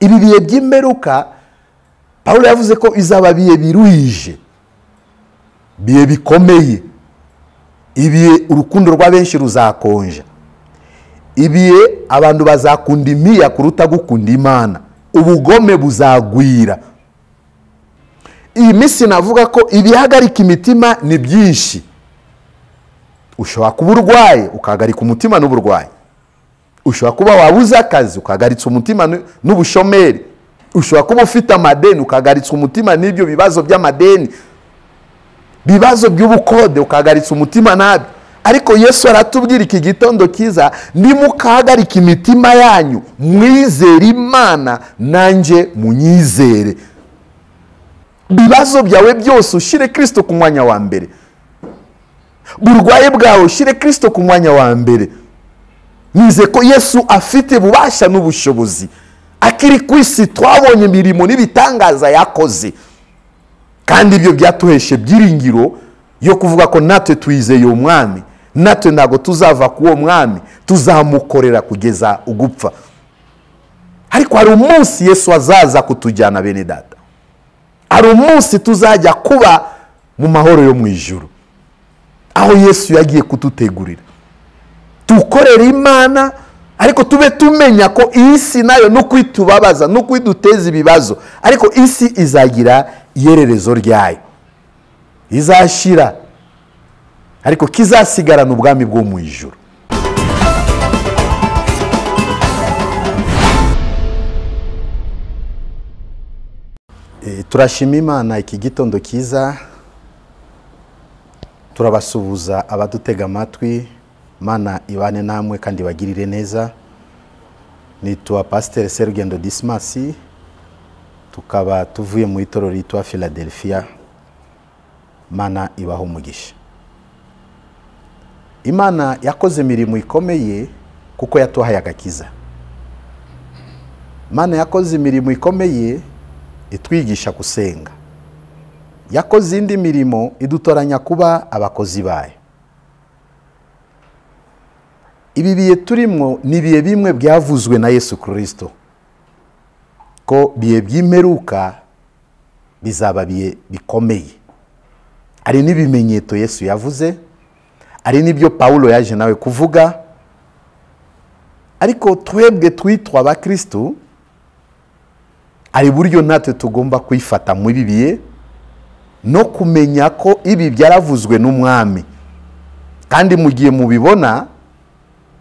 Ibi bihe by'imperuka Pawulo yavuze ko izaba bihe biruhije, bihe bikomeye, ibihe urukundo rwa benshi ruzakonja, ibihe abantu bazakunda imiya kuruta gukunda Imana, ubugome buzagwira. Iyi minsi navuga ko ibihagarika imitima ni byinshi. Ushobora kuba urwaye ukahagarika umutima n'uburwayi, ushobora kuba wabuze akazi ukahagaritsa umutima n'ubushomeri, ushobora kuba ufite amadeni ukahagaritsa umutima n'ibyo bibazo by'amadeni, bibazo by'ubukode ukahagaritsa umutima nabyo. Ariko Yesu aratubwira iki gitondo cyiza, nimukahagarika imitima yanyu, mwizere Imana nanjye munyizere. Bibazo byawe byose ushyire Kristo ku mwanya wa mbere, burwaye bwawe ushyire Kristo ku mwanya wa mbere. Nize ko Yesu afite bubasha n'ubushobozi, akiri ku isi twabonye imirimo n'ibitangaza yakoze, kandi ibyo byatuheshe byiringiro yo kuvuga ko natwe twizeye umwami, natwe ntabwo tuzava ku uwo mwami, tuzamukorera kugeza ugupfa. Ariko hari umunsi Yesu azaza kutujyana bene data, hari umunsi tuzajya kuba mu mahoro yo mu ijuru, aho Yesu yagiye kututegurira. Tukorera Imana, ariko tube tumenya ko isi nayo no kwitubabaza no kwiduteza ibibazo, ariko isi izagira ihererezo ryayo, izashira, ariko kizasigarana ubwami bwo mu ijuru. Turashima Imana iki gitondo cyiza, turabasuhuza abadutega amatwi. Mana ibane namwe kandi bagirire neza. Nitwa Pasteur Serugendo Dismas, tukaba tuvuye mu itorero ryitwa Philadelphia. Mana ibaho umugisha. Imana yakoze imirimo ikomeye kuko yatuhaye agakiza. Imana yakoze imirimo ikomeye itwigisha gusenga. Yakoze indi mirimo idutoranya kuba abakozi bayo. Ibi bihe turimo ni ibihe bimwe byavuzwe na Yesu Kristo, ko bihe by'imperuka bizaba bihe bikomeye. Ari n'ibimenyetso Yesu yavuze, ari n'ibyo Pawulo yaje nawe kuvuga. Ariko twebwe twitwa abakristo, ari buryo natwe tugomba kwifata mu ibi bihe no kumenya ko ibi byaravuzwe n'umwami, kandi mu gihe mubibona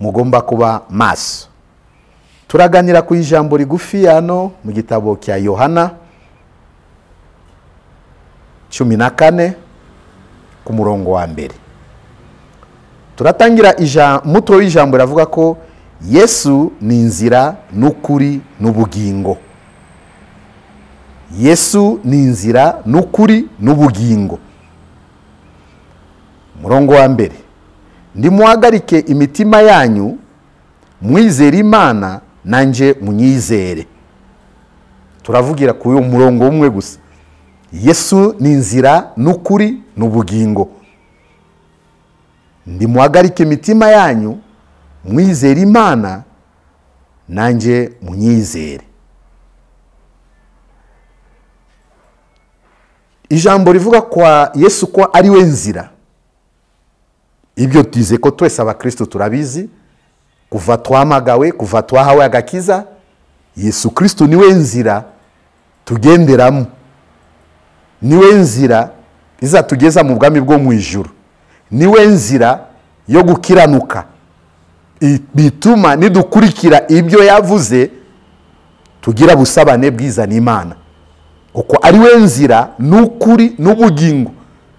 mugomba kuba maso. Turaganira ku ijambo rigufi hano mu gitabo cya Yohana 14 ku murongo wa mbere. Turatangira umutwe w'ijambo ravuga ko Yesu ni inzira n'ukuri n'ubugingo. Yesu ni inzira n'ukuri n'ubugingo. Murongo wa mbere, ndimuhagarike imitima yanyu, mwizere Imana nanje munyizere. Turavugira ku uyu murongo umwe gusa. Yesu ni inzira n'ukuri n'ubugingo. Ndimuhagarike imitima yanyu, mwizere Imana nanje munyizere. Ijambo rivuga kwa Yesu ko ari we nzira. Ibyo tuze ko twese abakristo turabizi, kuva twamagawe, kuva twahawe agakiza, Yesu Kristo niwe nzira tugenderamo, niwe nzira izatugeza mu bwami bwo mu ijuru, niwe nzira yo gukiranuka, bituma nidukurikira ibyo yavuze tugira busabane bwiza n'Imana, kuko ari we nzira n'ukuri n'ubugingo.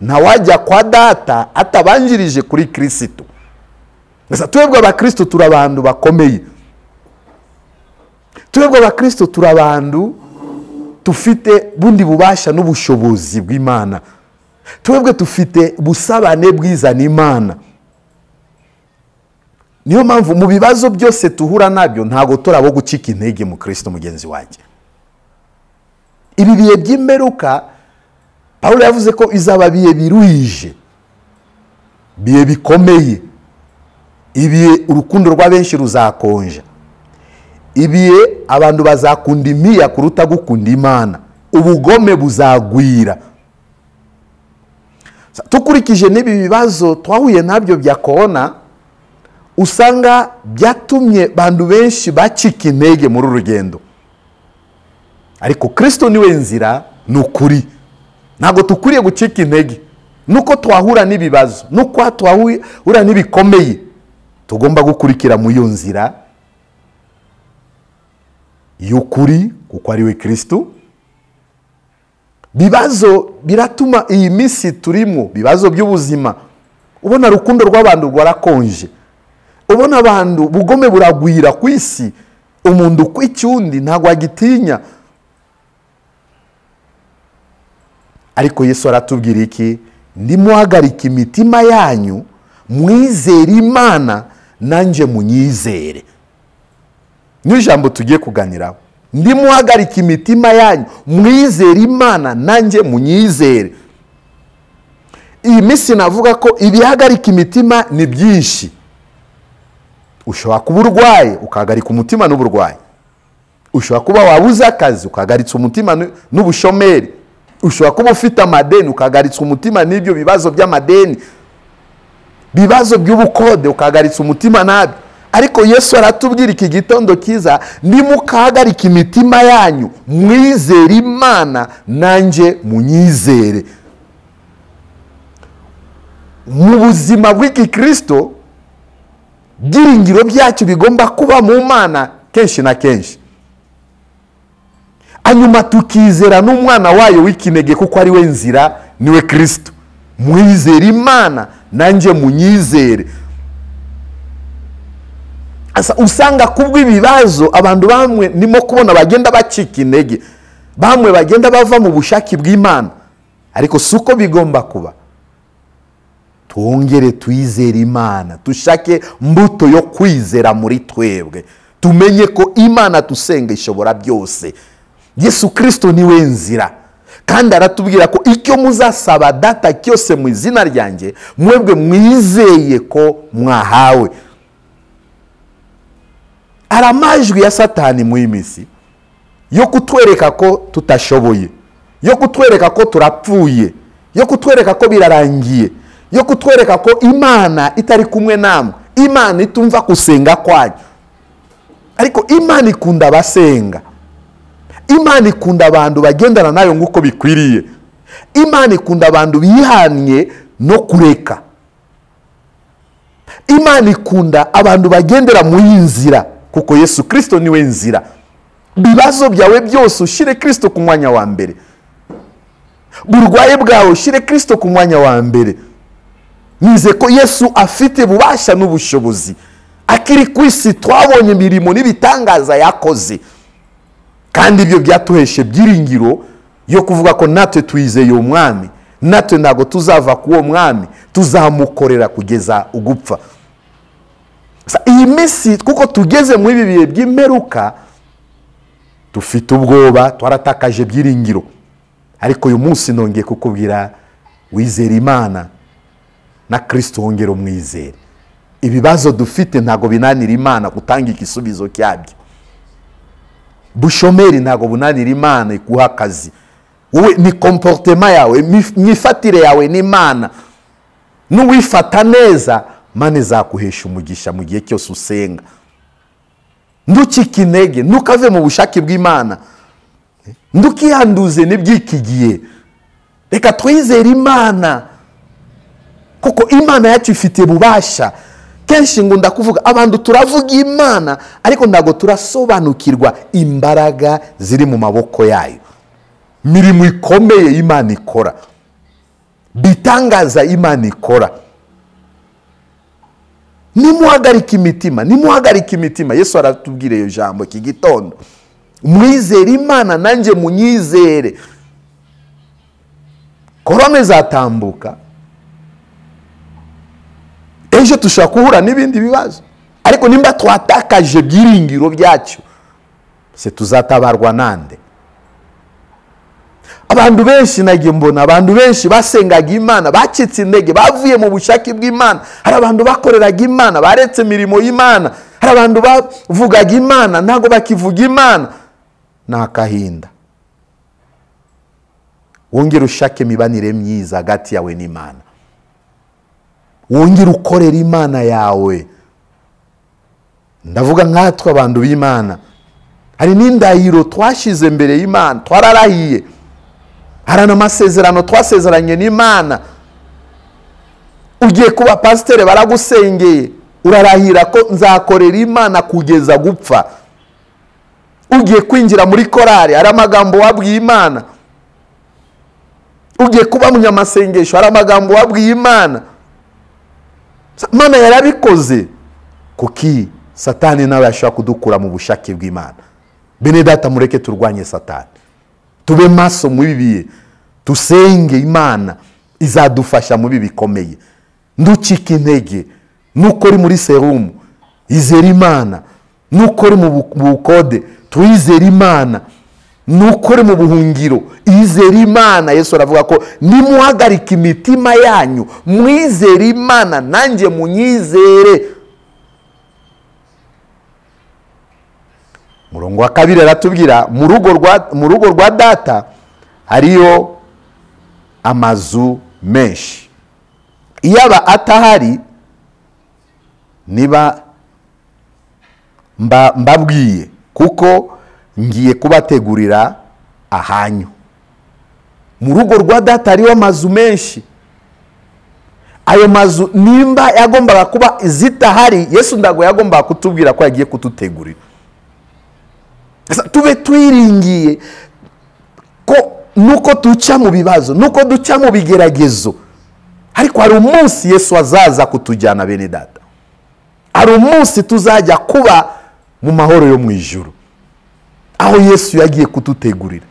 Ntawajya kwa data atabanjirije kuri Kristo. Gusa twebwe abakristo turabantu bakomeye, twebwe abakristo turabantu tufite bundi bubasha n'ubushobozi bw'Imana, twebwe tufite busabane bwiza n'Imana. Niyo mpamvu mu bibazo byose tuhura nabyo ntago turabo gucika intege mu Kristo mugenzi wanjye. Ibi bihe by'imperuka Pawulo yavuze ko izaba bihe biruhije, bihe bikomeye, ibihe urukundo rwa benshi ruzakonja, Ibihe abantu bazakunda imiya kuruta gukunda Imana, ubugome buzagwira. Tukurikije n'ibi bibazo twahuye nabyo bya corona, usanga byatumye bantu benshi bacika intege muri rugendo. Ariko Kristo niwe nzira n'ukuri. Ntabwo tukwiriye gucika intege. Nuko twahura n'ibibazo, nuko twahura n'ibikomeye, tugomba gukurikira mu iyo nzira y'ukuri, kuko ari we Kristo. Bibazo biratuma iyi minsi turimo, bibazo by'ubuzima, ubona rukundo rw'abantu rwarakonje, ubona abantu bugome buragwira ku isi, umuntu kwicyundi ntabwo agitinya. Ariko Yesu aratubwira iki? Nimuhagarike imitima yanyu, mwizere Imana nanjye munyizere. Niyo jambo tugiye kuganiraho. Ndimuhagarike imitima yanyu, mwizere Imana nanjye munyizere. Iyi minsi navuga ko ibihagarika imitima ni byinshi. Ushobora kuba urwaye ukahagarika umutima n'uburwayi. Ushobora kuba wabuze akazi ukahagaritsa umutima n'ubushomeri. Ushobora kuba ufite amadeni ukahagaritsa umutima n'ibyo bibazo by'amadeni, bibazo by'ubukode ukahagaritsa umutima nabyo. Ariko Yesu aratubwira iki gitondo kiza, nimukahagarika imitima yanyu, mwizere Imana nanjye munyizere. Mu buzima bw'iki Kristo, byiringiro byacu bigomba kuba mu Mana kenshi na kenshi. Anyuma tukizera n'umwana wayo w'ikinege, kuko ari we nzira, niwe Kristo. Mwizere Imana nanjye munyizere. Asa usanga kubw'ibibazo abantu bamwe nimo kubona bagenda bacika intege, bamwe bagenda bava mu bushaki bw'Imana. Ariko suko bigomba kuba. Twongere twizere Imana, tushake mbuto yo kwizera muri twebwe, tumenye ko Imana tusenga ishobora byose. Yesu Kristo niwe nzira, kandi aratubwira ko icyo muzasaba data cyose mu izina ryanjye, mwebwe mwizeye ko mwahawe. Hari amajwi ya Satani mu imisi yo kutwereka ko tutashoboye, yo kutwereka ko turapfuye, yo kutwereka ko birarangiye, yo kutwereka ko Imana itari kumwe namwe, Imana itumva kusenga kwanyu. Ariko Imana ikunda abasenga, Imana ikunda abantu bagendana nayo nguko bikwiriye, Imana ikunda abantu bihanye no kureka, Imana ikunda abantu bagendera mu nzira, kuko Yesu Kristo niwe nzira. Bibazo byawe byose ushire Kristo ku mwanya wa mbere. Burwaye bwawe ushire Kristo ku mwanya wa mbere. Nize ko Yesu afite bubasha n'ubushobozi. Akiri ku isi twabonye imirimo n'ibitangaza yakoze, kandi ibyo byatuheshe byiringiro yo kuvuga ko natwe twizeye umwami, natwe ntago tuzava ku uwo mwami, tuzamukorera kugeza ugupfa. Iyi minsi kuko tugeze muri ibi bihe by'imperuka, dufite ubwoba, twaratakaje byiringiro. Ariko uyu munsi nongeye kukubwira, wizere Imana na Kristo wongere umwizere. Ibibazo dufite ntago binanira Imana gutanga igisubizo cyabyo. Bushomeri ntago bunanira Imana ikuha akazi. Wowe ni comportement yawe, myifatire yawe n'Imana. Nuwifata neza, Imana izakuhesha umugisha mu gihe cyose usenga. Nducike intege, ntukave mu bushake bw'Imana, ndukiyanduze n'ibyikigiye. Reka twizere Imana, kuko Imana yacu ifite bubasha. Kenshi ngo ndakuvuga abantu turavuga Imana, ariko ntago turasobanukirwa imbaraga ziri mu maboko yayo, mirimo ikomeye Imana ikora, bitangaza Imana ikora. Nimuhagarike imitima, nimuhagarike imitima. Yesu aratubwira iyo jambo iki gitondo, mwizere Imana nanjye munyizere. Korona izatambuka, ejo tushobora guhura n'ibindi bibazo, ariko nimba twatakaje byiringiro byacu, se tuzatabarwa nande? Abantu benshi nagiye mbona abantu benshi basengaga Imana bacitse intege, bavuye mu bushake bw'Imana. Hari abantu bakoreraga Imana baretse imirimo y'Imana. Hari abantu bavugaga Imana ntago bakivuga Imana. Ni akahinda. Wongere ushake imibanire myiza hagati yawe n'Imana. Wongere ukorere Imana yawe. Ndavuga nkatwe abantu b'Imana, hari n'indahiro twashize mbere y'Imana, twararahiye. Hari n'amasezerano twasezeranye n'Imana. Ugiye kuba pasiteri baragusengeye, urarahira ko nzakorera Imana kugeza gupfa. Ugiye kwinjira muri korari, hari amagambo wabwiye Imana. Ugiye kuba munyamasengesho, hari amagambo wabwiye Imana. Imana yarabikoze. Kuki Satani nawe ashobora kudukura mu bushake bw'Imana? Bene data, mureke turwanye Satani, tube maso muri biye, tusenge Imana izadufasha mu bibi bikomeye. Nducike intege nuko uri muri serumu, izere Imana. Nuko uri mu bukode, twizere Imana. Nuko uri mu buhungiro, izere Imana. Yesu aravuga ko nimuhagarika imitima yanyu, mwizere Imana nanjye munyizere. Murongo wa kabiri aratubwira mu rugo rwa data hariyo amazu menshi, iyaba atahari niba mbabwiye, kuko ngiye kubategurira ahanyu. Mu rugo rwa data hariyo amazu menshi. Ayo mazu nimba yagombaga kuba zitahari, Yesu ndago yagombaga kutubwira ko yagiye kututegurira. Tube twiringiye ko nuko duca mu bibazo, nuko duca mu bigeragezo, ariko hari umunsi Yesu azaza kutujyana. Bene data, hari umunsi tuzajya kuba mu mahoro yo mu ijuru, aho Yesu yagiye kututegurira.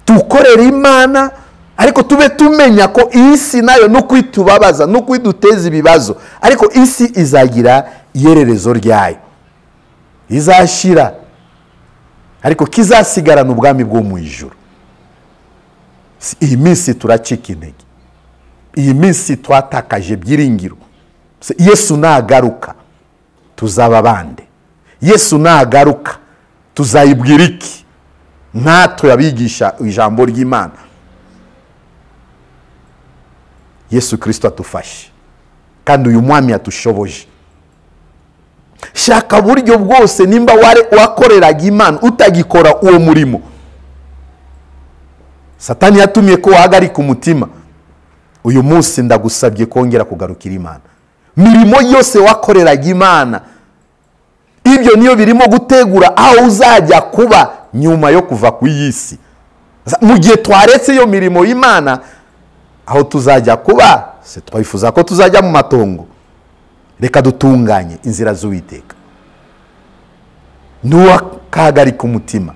Tukorera Imana, ariko tube tumenya ko isi nayo nuko itubabaza, nuko iduteza ibibazo, ariko isi izagira ihererezo ryayo, izashira, ariko kizasigarana ubwami bwo mu ijuru. Iyi minsi turacika intege, iyi minsi twatakaje byiringiro. Yesu nagaruka tuzaba bande? Yesu nagaruka tuzayibwira iki? Natwe abigisha ijambo ry'Imana. Yesu Kristo atufashe, kandi uyu mwami atushoboje. Shaka buryo bwose nimba wakoreraga Imana utagikora uwo murimo. Satani yatumye ko wahagarika umutima. Uyu munsi ndagusabye kongera kugarukira Imana. Mirimo yose wakoreraga Imana, ibyo niyo birimo gutegura aho uzajya kuba nyuma yo kuva ku isi. Mu gihe twaretse iyo mirimo y'Imana, aho tuzajya kuba se twifuza ko tuzajya mu matongo. Reka dutunganye inzira z'Uwiteka. Ntuwakahagarika umutima,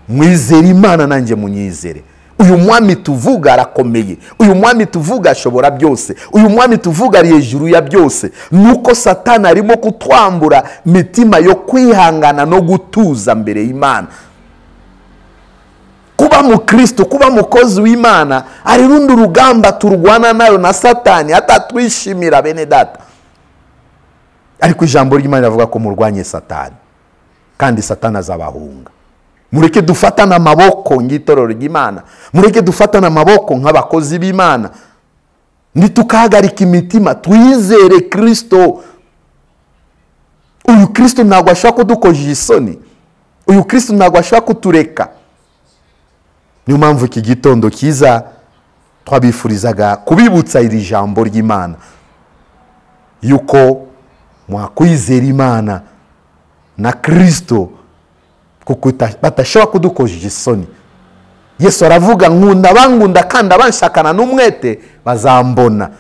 mwizere Imana nanjye munyizere. Uyu mwami tuvuga arakomeye, uyu mwami tuvuga ashobora byose, uyu mwami tuvuga ari hejuru ya byose. Nuko Satani arimo kutwambura mitima yo kwihangana no gutuza mbere y'Imana. Kuba mu Kristo, kuba mukozi w'Imana, ari rundi rugamba turwana nayo na Satani atatwishimira. Bene data, ariko ijambo ry'Imana rivuga ko murwanye Satani kandi Satani azabahunga. Mureke dufatane amaboko ng'itorero ry'Imana, mureke dufatane amaboko nk'abakozi b'Imana, ntitukahagarika imitima, twizere Kristo. Uyu Kristo ntabwo ashobora kudukoza isoni, uyu Kristo ntabwo ashobora kutureka. Niyo mpamvu iki gitondo kiza twabifurizaga kubibutsa iri jambo ry'Imana, yuko mwakwizera Imana na Kristo, kuko batashobora kudukoza isoni. Yesu aravuga nkunda bangunda kandi abanshakana n'umwete bazambona.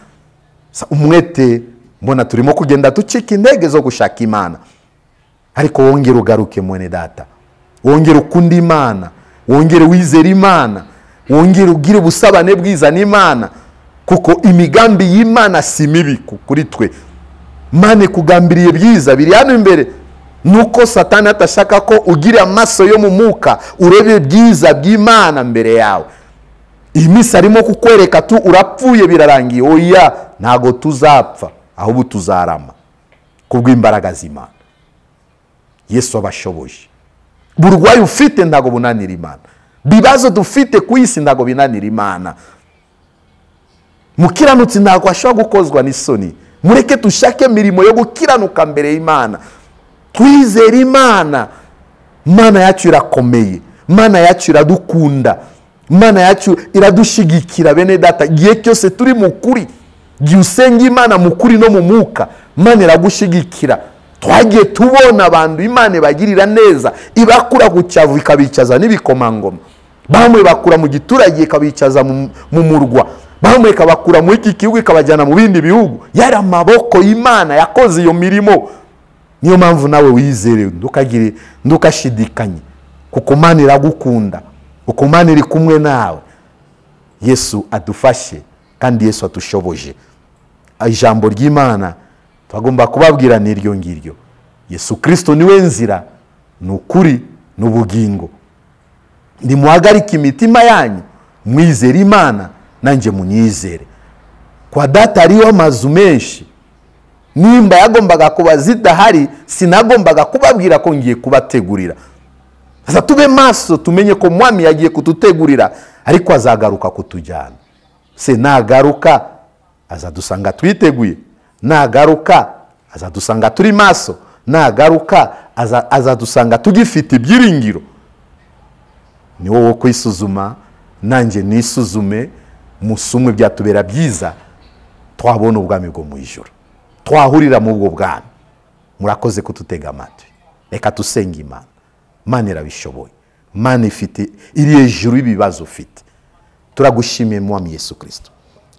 Umwete mbona turimo kugenda ducika intege zo gushaka Imana, ariko wongere ugaruke mwene data, wongere ukunde Imana, wongere wizere Imana, wongere ugire ubusabane bwiza n'Imana, kuko imigambi y'Imana si mibi kuri twe. Mane kugambiriye byiza biri hano imbere. Nuko Satani atashaka ko ugira amaso yo mu muka urebe byiza by'Imana mbere yawe. Iyi minsi arimo kukwereka tu urapfuye birarangiye. Oya, ntago tuzapfa, ahubwo tuzarama kubw'imbaraga z'Imana. Yesu abashoboje. Burwayi ufite ntago bunanira Imana. Bibazo dufite ku isi ntago binanira Imana. Mukiranutsi ntago ashobora gukozwa n'isoni. Mureke dushake imirimo yo gukiranuka mbere y'Imana. Twizere Imana. Imana yacu irakomeye. Imana yacu iradukunda. Imana yacu iradushigikira bene data. Igihe cyose turi mu kuri, gihe usenga Imana mu kuri no mu mwuka, Imana iragushigikira. Twagiye tubona abantu Imana ibagirira neza, ibakura ku cyavu ikabicaza n'ibikomangoma. Bamwe bakura mu giturage ikabicaza mu murwa, bamwe ikabakura mu iki gihugu ikabajyana mu bindi bihugu. Yari amaboko y'Imana yakoze iyo mirimo. Niyo mpamvu nawe wizere, ndukagire ndukashidikanye, kuko Imana iragukunda, kuko Imana iri kumwe nawe. Yesu adufashe kandi Yesu atushoboje. Ijambo ry'Imana twagomba kubabwira n'iryo ngiryo. Yesu Kristo niwe nzira, ni ukuri, n'ubugingo. Nimuhagarike imitima yanyu, mwizere Imana nanjye munyizere. Kwa data hariho amazu menshi. Nimba yagombaga kuba zidahari, sinagombaga kubabwira ko ngiye kubategurira. Sasa tube maso, tumenye ko mwami yagiye kututegurira, ariko azagaruka kutujyana. Se nagaruka azadusanga twiteguye. Nagaruka azadusanga turi maso. Nagaruka azadusanga tugifite ibyiringiro. Ni wowe kwisuzuma, nanjye nisuzume, musumwe byatubera byiza, twabona ubwami bwo mu ijuru, twahurira mu ubwo bwami. Murakoze kututega amatwi. Reka tusenge Imana. Imana irabishoboye. Imana ifite iri hejuru y'ibibazo ufite. Turagushimiye mwami Yesu Kristo.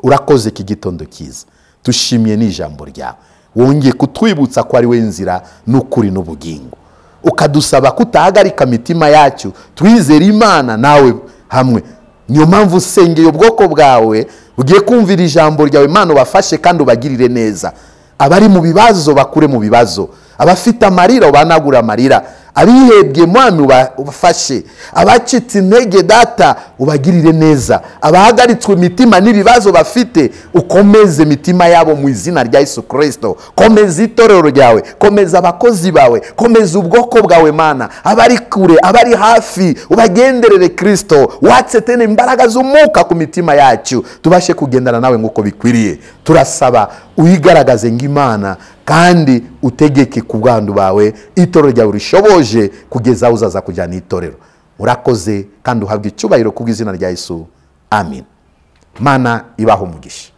Urakoze iki gitondo cyiza. Tushimiye n'ijambo ryawe. Wongeye kutwibutsa ko ari we nzira n'ukuri n'ubugingo. Ukadusaba kutahagarika mitima yacu, twizere Imana nawe hamwe. Niyo mpamvu usengeye ubwoko bwawe, ugiye kumvira ijambo ryawe. Imana ubafashe kandi ubagirire neza. Abari mu bibazo bakure mu bibazo, abafite amarira ubanagura amarira, abihebye mwami ubafashe, abacitse intege data ubagirire neza, abahagaritswe imitima n'ibibazo bafite ukomeze imitima yabo mu izina rya Yesu Kristo. Komeza itorero ryawe, komeza abakozi bawe, komeza ubwoko bwawe Mana. Abari kure, abari hafi, ubagenderere Kristo. Watse tena imbaraga z'umwuka ku mitima yacu, tubashe kugendana nawe nk'uko bikwiriye. Turasaba uyigaragaze ng'Imana kandi utegeke ku bwandu bawe, itorero ryawe rishoboje kugeza aho uzaza kujyana itorero. Urakoze kandi uhabwe icyubahiro kubw'izina rya Yesu. Amen. Mana ibaho umugisha.